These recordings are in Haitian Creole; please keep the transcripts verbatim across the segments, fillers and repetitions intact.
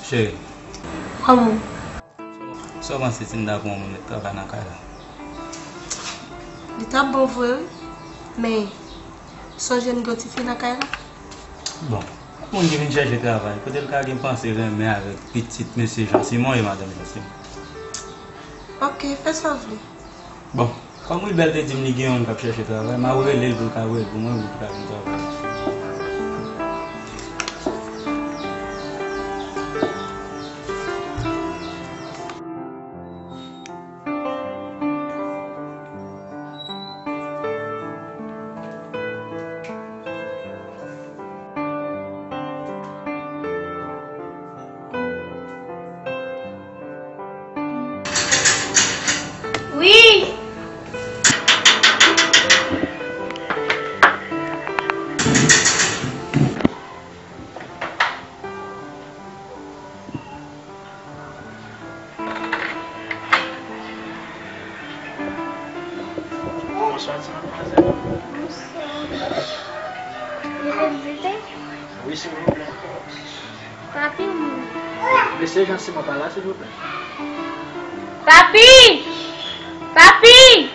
Cheri. Kòman? Sa w panse si m ta pran yon moun met travay nan kay la? Li t ap bon vre, wi. Men, sonje n gen yon ti fi nan kay la? Bon, moun ki vin chèche travay, kote l ka gen panse renmen avèk pitit mesye Jean Simon e madanm Jean Simon? Ok, fè sa w vle. Bon, kòm Wilbert te di m li gen yon k ap chèche travay, m a rele l pou l ka voye l pou mwen, pou l ka vin travay. Wi. Bonswa, ti madmwazèl. Bonswa. Ou vin vizite? Wi, silvouplè. Papi, m. Mesye Jean Simon pa la, silvouplè. Papi! Papi!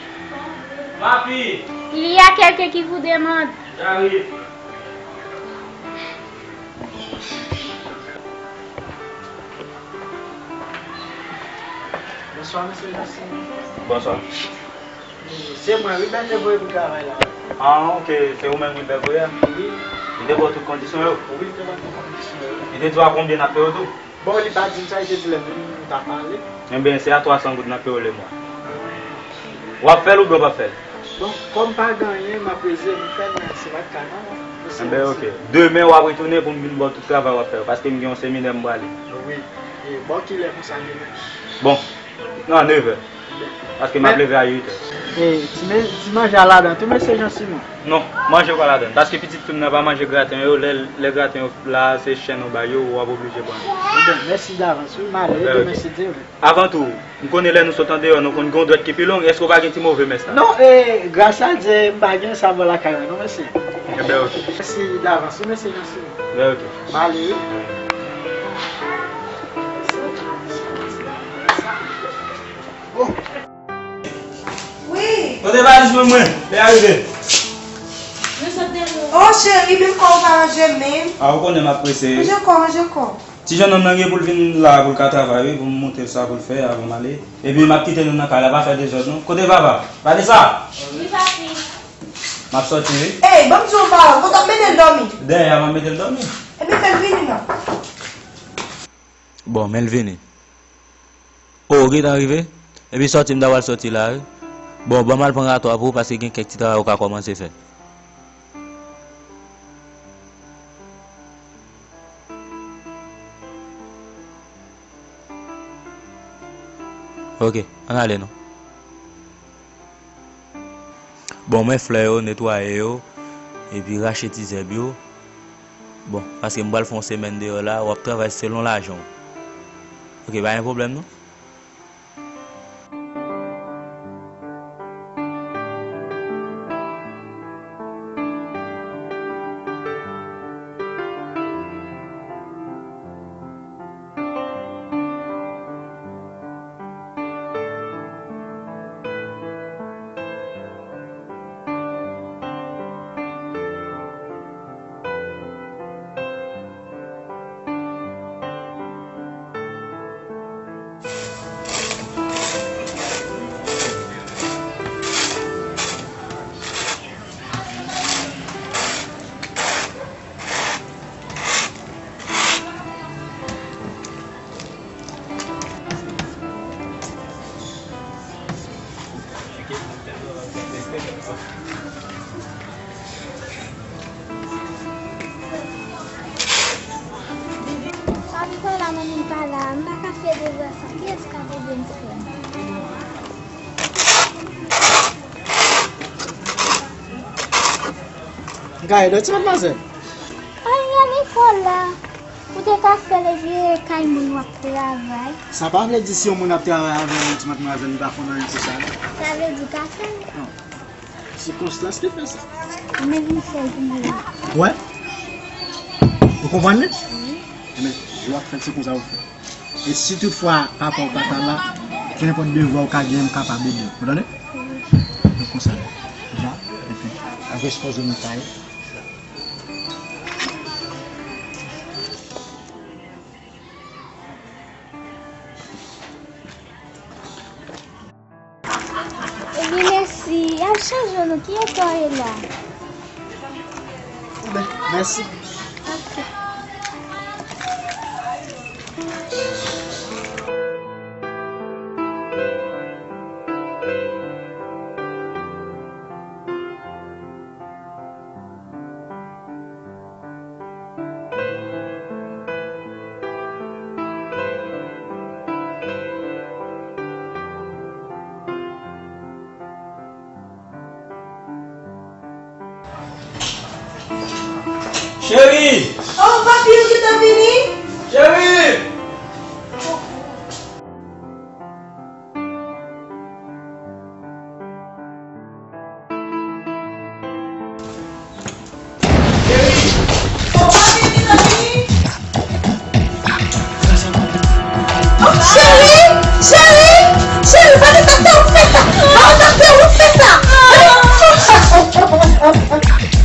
Papi! Il y a quelqu'un qui vous demande. J'arrive. Bonswa, mesye Jean Simon. Bonswa. Se mwen, Wilbert te voye pou travay la. Ah, ok, se ou menm Wilbert voye a? Wi. Li te ba w tout kondisyon yo? Wi, li te ba m tout kondisyon yo. Li te di w a konbyen n ap peye w tou? Bon, li pa di m sa, li te di lè m vin, nou ta pale. Enben, se a twa san goud n ap peye w lemwa. W ap fè l oubyen w p ap fè l? Bon, kòm pa gen anyen, m ap reze, m fè l, men se pa t ka non. Enben, ok. Demen, w ap retounen pou m vin ba w tout travay w ap fè yo, paske m gen yon seminè m prale. Wi. E bò kilè konsa demen? Bon, nan nevè. Paske m ap leve a uit è. E, ti me-, ti manje a ladan tou, mesye Jean Simon? Non, manje pa ladan. Paske pitit fi m nan pa manje graten yo, lè, lè graten yo la, se chen nou ba yo, w ap oblije pran yo. Ebyen, mèsi davans, wi, m ale, ebyen, mèsi Dye, wi. Avan tou, m konnen lè nou sot andeyò, nou konn gen yon dwèt ki pi long, èske w pa gen ti move mès la? Non, e, gras a Dye, m pa gen sa bò lakay mwen, non, mesye. Ebyen, ok. Mèsi davans, wi, mesye Jean Simon. Ebyen, ok. M ale, wi. Wi. Pote valiz mwen, mwen. Lè a rive. O cheri, menm kò ou pa ranje menm. A, ou konnen m ap prese. Ranje kò, ranje kò. Ti jennonm nan gen pou l vin la pou l ka travay, wi, pou m montre l sa pou l fè avan m ale. Epi m ap kite nou nan kay la, pa fè dezòd, non. Kote papa? Vanessa! Wi, papi. M ap sòti, wi. Ey, ban m di w yon pawòl. Kote w ap mete l dòmi? Dèyè a, m ap mete l dòmi. Ebyen, fè l vini, non. Bon, men l vini. O, ou gentan rive? Epi sòti m ta pral sòti la, wi. Bon, ban m al pran rato a pou ou, paske gen kèk ti travay ou ka kòmanse fè. Ok, ann ale non. Bon, men flè yo, netwaye yo, epi rache ti zèb yo. Bon, paske m pral fè yon semèn deyò la, w ap travay selon lajan w. Ok, pa gen pwoblèm non. Papi pa la, manmi pa la, m pa ka fè devwa sa. Kiyès k ap ede m fè? M ka ede w, ti madmwazèl? Anyen, lekòl la. Ou te ka fè l epi kay moun w ap travay. Sa pa vle di si yon moun ap travay avè w, ti madmwazèl, li pa konn anyen sou sa, non. Sa vle di pa fè l? Non. Sikonstans ki fè sa. Ou menm vin fè l pou mwen. Wè? Ou konprann li? Wi. Ebyen, Ou ap fè l, se konsa ou fè. E si toutfwa papa w pa ta la, kenenpòt devwa ou ka genyen, m kapab ede w. Ou tande? Donk konsa, va, epi, apre sipoze nou ta ye. Ebyen, mèsi. Al chanje w non, ki eta w ye la? Mèsi. Ok. Cheri! Oh, papi, ou gentan vini? Cheri! Cheri, cheri, cheri, pa gen sa, fè ou fè sa. Pa gen sa, fè ou fè sa.